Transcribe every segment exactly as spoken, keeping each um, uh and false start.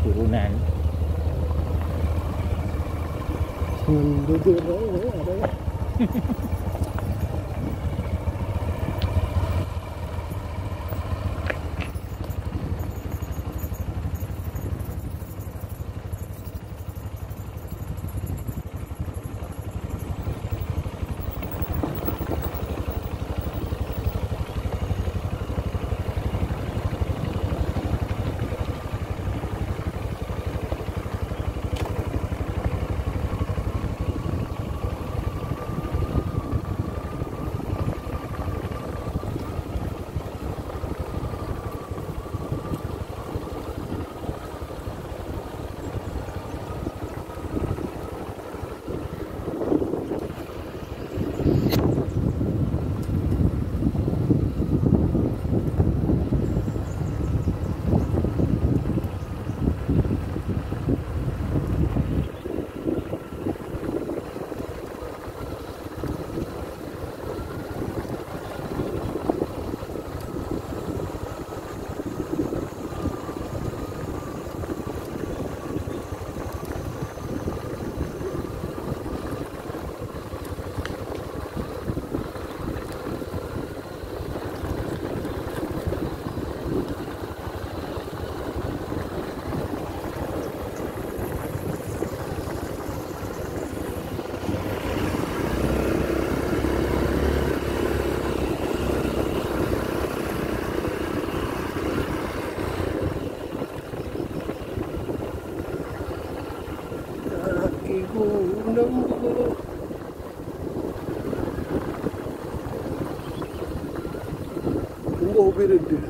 Turunan. Ngon bubur baru ada. Kaki gunung. Tumbuh ubit deuh.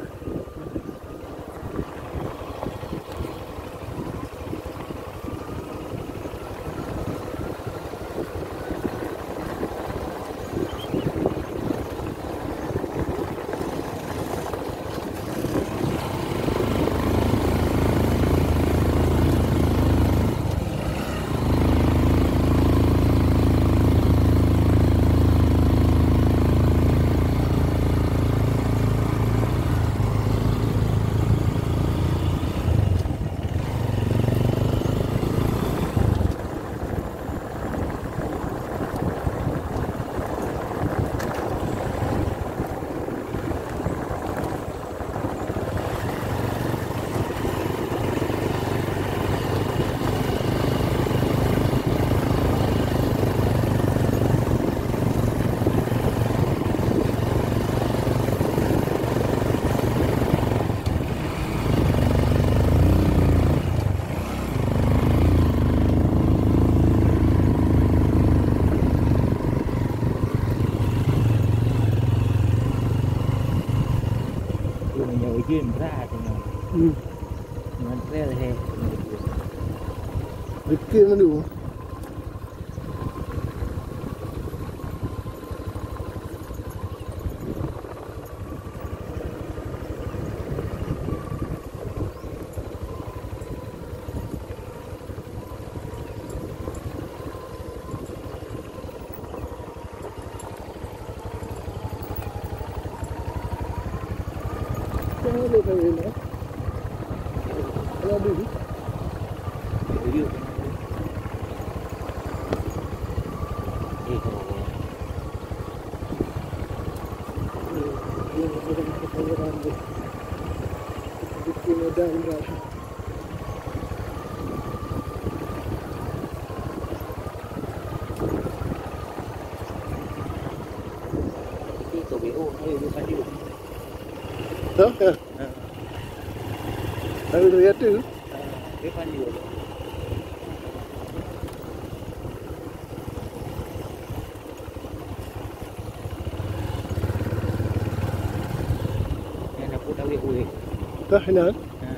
Meunyoe ujeuen brat nyoe. Hmm. Ngon rel he. Rikit mandum. Hah? Hah? Hah? Hah? Hah? Hah, inan? Hah?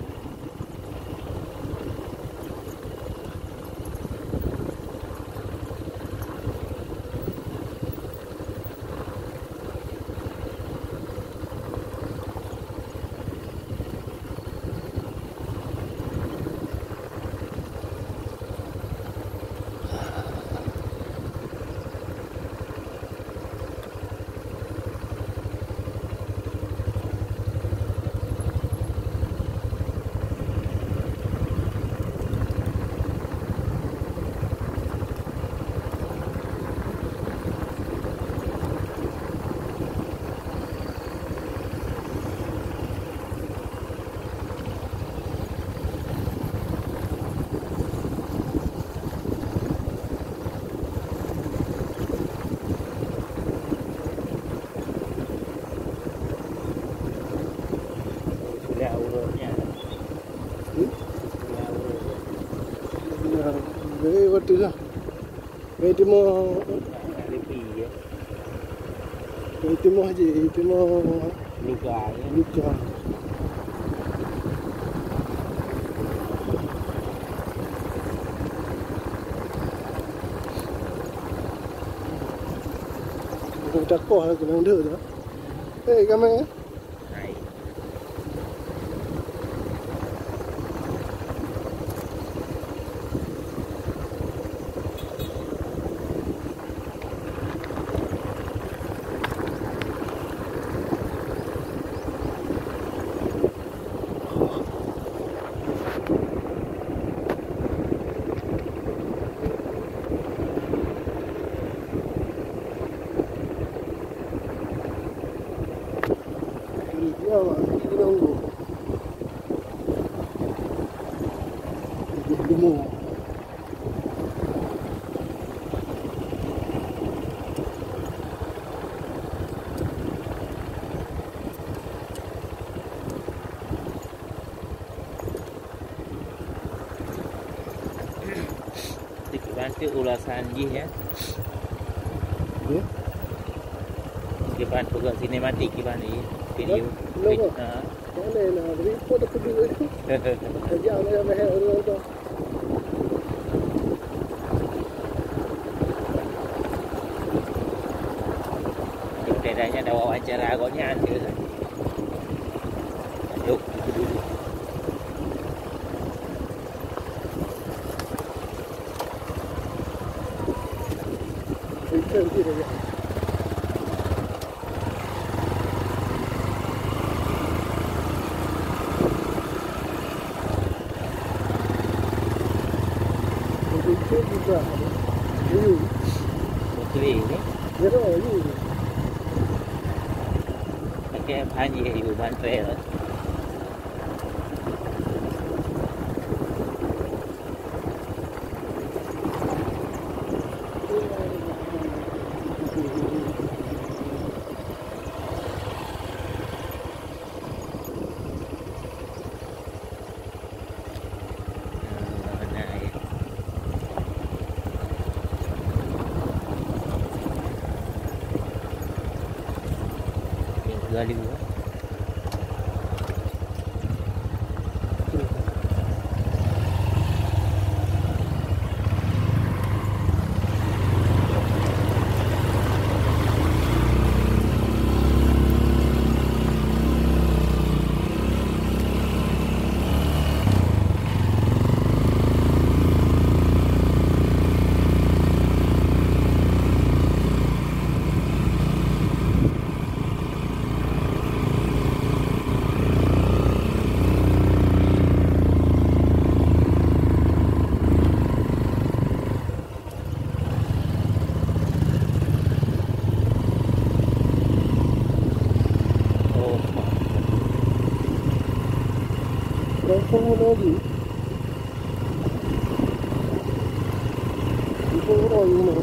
Hmm? Nah, jadi waktu lah. Jadi mau Ada pi ya. Jadi mau haji, jadi mau Luka ya. Luka. Aku tak kuah aku nang duduk tu. Eh, kami. Hai. Di kiban tu ulasan jih ya. Ya. Kiban tu gak sinematik kiban ni. Video. Lo, lo. Ha. Mana nak beri pun aku dulu tu. Kerja macam mahal orang tu. Di bedanya ada wawancara agaknya ada. Yuk, itu dulu. Putri ni. Pakai panji ibu bantai lah. Yang kedua lima. Oh. Langsung lagi. Itu orang ini.